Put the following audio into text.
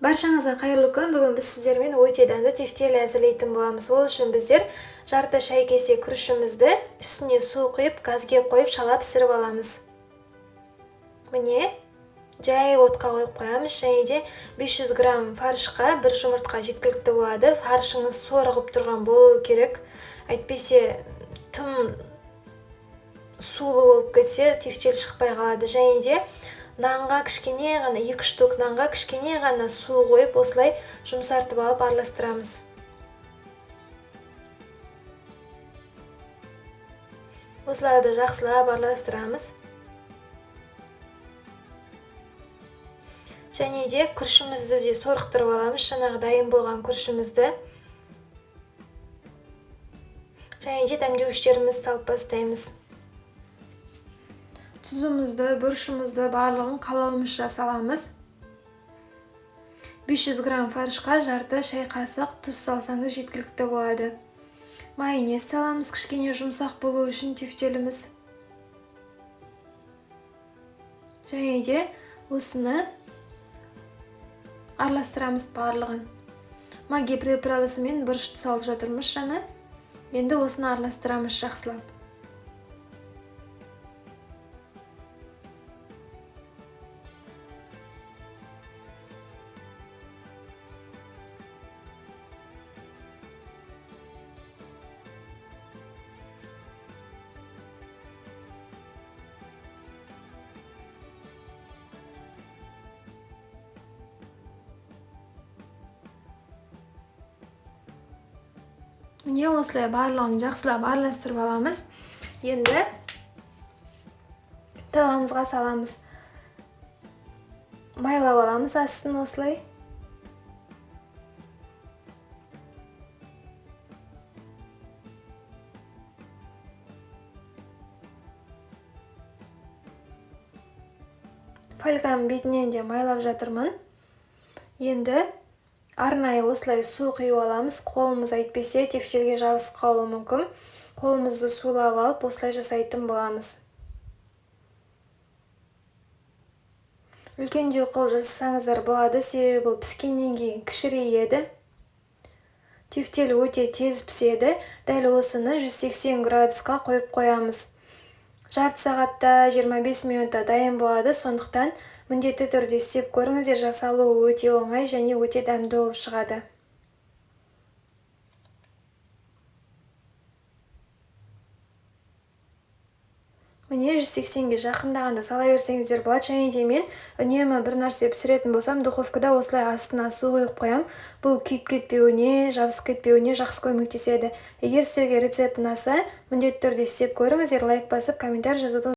Баршаңызға қайырлы күн. Бүгін біз сіздермен өте дәмді тефтелі әзірлейтін боламыз. Ол үшін біздер жарты шай кесе күрішімізді үстіне су құйып, газге қойып шала пісіріп аламыз. Міне, жай отқа қойып қоямыз. Және де 500 грамм фаршқа бір жұмыртқа жеткілікті болады. Фаршыңыз сорығып тұрған болуы керек. Әйтпесе тым сулы болып кетсе, тефтел шықпай қалады. Және де нанға кішкене ғана, 2 штук нанға кішкене ғана су қойып, осылай жұмсартып алып араластырамыз. Осыларды жақсылап араластырамыз. Және де күрішімізді де сорықтырып аламыз, жаңағы дайын болған күрішімізді. Және де дәмдеуіштерімізді салып бастаймыз. Тұзымызды, бұрышымызды барлығын қалауымызша саламыз. 500 грамм фаршқа жарты шай қасық тұз салсаңыз жеткілікті болады. Майонез саламыз, кішкене жұмсақ болу үшін тефтеліміз. Және де осыны араластырамыз барлығын. Магги приправасымен бұрышты салып жатырмыз жаңа. Енді осыны араластырамыз жақсылап. Міне, осылай барлығын жақсылап араластырып аламыз. Енді табамызға саламыз. Майлап аламыз астын осылай. Фольганың бетінен де майлап жатырмын. Енді арнайы осылай су құйып аламыз. Қолымыз әйтпесе тефтелге жабысып қалуы мүмкін. Қолымызды сулап алып осылай жасайтын боламыз. Үлкендеу қылып жасасаңыздар болады, себебі бұл піскеннен кейін кішірейеді. Тефтел өте тез піседі. Дәл осыны 180 градусқа қойып қоямыз. Жарты сағатта 25 минутта дайын болады, сондықтан міндетті түрде істеп көріңіздер, жасалуы өте оңай және өте дәмді болып шығады. Міне, 180-ге жақындағанда сала берсеңіздер болады. Және де мен үнемі бір нәрсе пісіретін болсам, духовкада осылай астына су құйып қоям. Бұл күйіп кетпеуіне, жабысып кетпеуіне жақсы көмектеседі. Егер сіздерге рецепт ұнаса, міндетті түрде істеп көріңіздер, лайк басып, комментарий жазуды